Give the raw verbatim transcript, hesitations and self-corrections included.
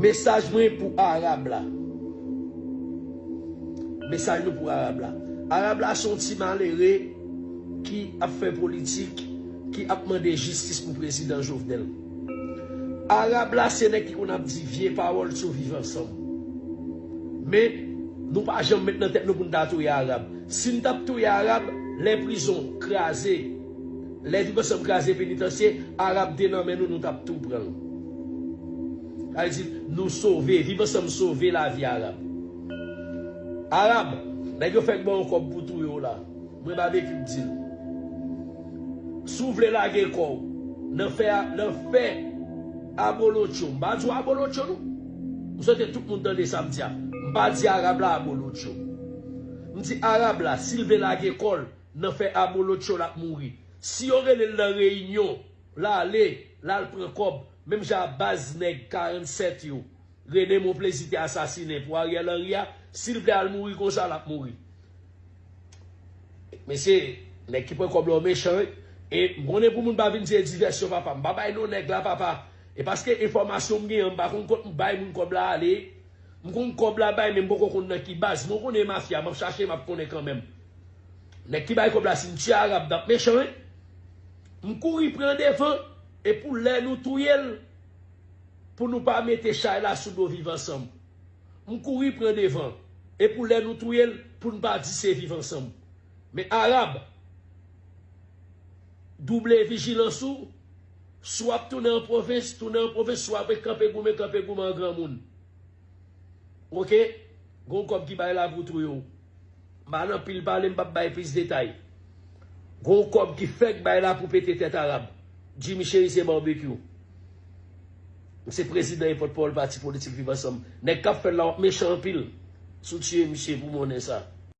Mesaj mwen pou Arab la. Mesaj nou pou Arab la. Arab la se yon ti malere ki ap fè politik, ki ap mande jistis pou prezidan Jovenel. Arab la se nèg ki konn ap di vye pawòl sou viv ansanm. Men, nou pa janm met nan tèt nou pou n ta touye Arab. Si n t ap touye Arab, lè prizon kraze, lè viv ansanm kraze penitansye, Arab te nan men nou, nou t ap tou pran l. Sa vle di, nou sove, viv ansanm sove lavi Arab. Arab, nèg yo fèk ba w kòb pou touye w la. Mwen Babekyou k di l. Si w vle lage kò w nan fè, nan fè abolotcho, m pa di w abolotcho non. M swete tout moun tande sa m di a. M pa di Arab la abolotcho. M di Arab la, si l vle lage kò l nan fè abolotcho, l ap mouri. Si yo rele l nan reyinyon, l ale, l al pran kòb, menm jan a baz nèg karannsèt yo, René Monplaisir te asasinen pou Ariel Henry a, si l vle al mouri konsa, l ap mouri. Mesye, nèg ki pran kòb la yo mechan, wi. E m konnen pou moun pa vin di e divèsyon, papa. M pa bay non nèg la, papa. E paske enfòmasyon m gen an, m pa konn kot m bay moun kòb la ale. M konn kòb la bay, men m poko konn nan ki baz. Mwen konnen mafya, m ap chache, m ap konnen kanmenm. Nèg ki bay kòb la, si m tye Arab, n ap mechan, wi. M kouri pran devan, e pou lè nou touye l, pou nou pa mete chay la sou do viv ansanm. M kouri pran devan. E pou lè nou touye l, pou n pa di se viv ansanm. Men Arab, double vijilans ou, si w ap tounen an pwovens, tounen an pwovens, si w ap kanpe goumen, kanpe goumen an granmoun. Oke? Gon kòb ki bay la pou touye w. M pa nan pil pale, m p ap bay plis detay. Gon kòb ki fèk bay la pou pete tèt Arab. Jimmy Chérisier Barbecue. M se prezidan e pòtpawòl pati politik Viv Ansanm. Nèg k ap fè l la w ap mechan anpil. Si w tiye misye pou monnen sa.